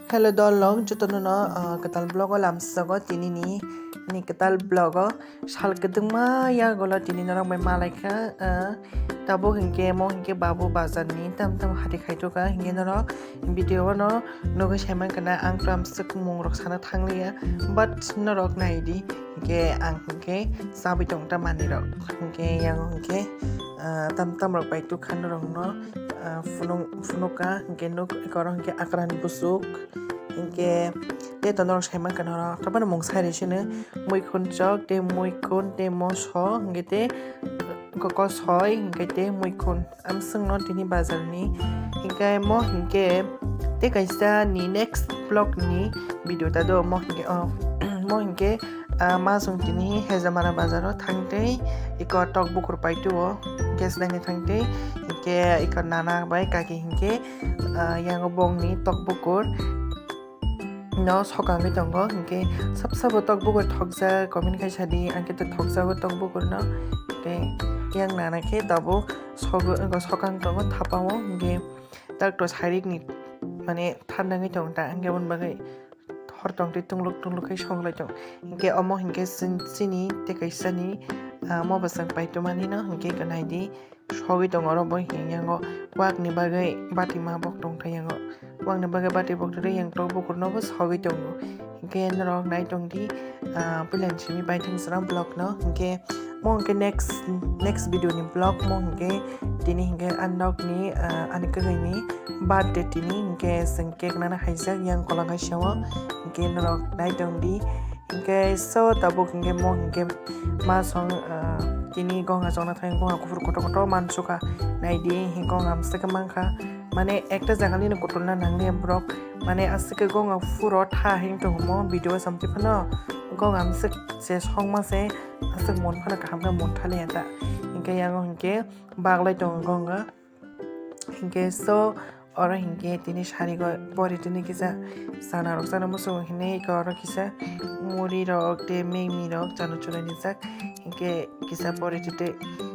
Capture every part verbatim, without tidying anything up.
Hello dolrok, jotono no, ah, kwtal vlog o lamsogo. Tini ni, ni kwtal vlog o sal kwdwngma yagulo tini norok bai malaikha, ah, tabuk hinkhe mo hinkhe babu bazar ni tam tam hati khaitokha hinkhe norok video o no nugwi saimankha na ang tamswk mung rok sana thangliya, but norok naidi hinkhe ang hinkhe chabwi tongta manwi rok hinkhe yang hinkhe, ah, tam tam rok bai tukha norok no. Ah, phunuk, phunukha, hinkhe nuk, eko oro hinkhe akran busuk, hinkhe tei to norok saimankha norok, tabukno mung sai rw sino, muikhun chok, tei muikhun, tei moso, hinkhe tei kokosoi, hinkhe tei muikhun. Amswkno tini bazarni, hinkhe mo hinkhe tei kaisa ni next vlog ni video ta do, mo hinkhe, oh, mo hinkhe, ah, ma chwng tini Hezamara bazaro thangtwi eko tok bukur paituo gas laina thangtwi, hinkhe eko nana bai kaki hinkhe, ah, yango bongni tok bukur no sokangwi tongo, hinkhe sab sabo tok bukur thokjak comment khai sadi, ang khe to thokjago tok bukur no, hinkhe yang nana khe tabuk sogo, sokang tongo thapao, hinkhe tak to sairik ni mane thanda wngwi tongo ta, hinkhe aboni bagwi hor tong tei tungluk tungluk khe songlai tong. Hinkhe omo hinkhe chini tei kaisa ni, ah, mo bwswng paitoma ni no hinkhe nai di sogwi tongo oro bo hinkhe yango kwak ni bagwi bati ma bok tong thai yango. Kwak ni bagwi bati bok twi yang tok bukur no bo sogwi tongo. Hinkhe norok nai tong di, ah, puila ni simi bai thang sra vlog no hinkhe. Mo hinkhe next, next video ni vlog mo hinkhe tini hinkhe ang nok ni, ah, ani kwrwi ni birthday tini hinkhe chwng cake nana haijak yang kolang kaisa o hinkhe norok nai tong di hinkhe so tabuk hinkhe mo hinkhe ma song, ah, tini gonga chongna thang gonga kuphur kotor kotor mansukha nai di hinkhe gonga amswk mankha mane ekta jaga nini kotorna nangya borok mane aswk gonga phuro tha hing tongo mo video o samtwi phano gonga amswk se songma se. Aswk mon phano kaham khe mon thaliya ta. Hinkhe yango hinkhe baglai tongo gonga. Hinkhe so oro hinkhe tini sari go pori tini kisa sana rok sana muchungo hinwi eko oro kisa muri rok tei mimi rok chana chulai rijak. Hinkhe kisa pori tei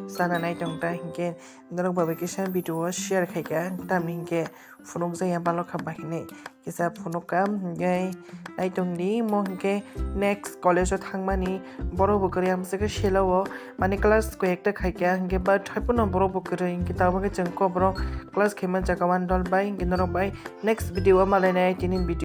sana nai tong ta hinkhe norok bai bai kisa video o share khaikha tamni hinkhe phunukjakya balokha ba hinwi. Kisa phunukha, hinkhe nai tong di, mo hinkhe next college o thangmani borok bo kwrwi amswk khe selo o, mane class koi ekta khaikha, hinkhe but haiphano borok bo kwrwi, hinkhe tabuk khe chwng kok borok class khaima jaga one dol bai, hinkhe norok bai next video o malainai tini video.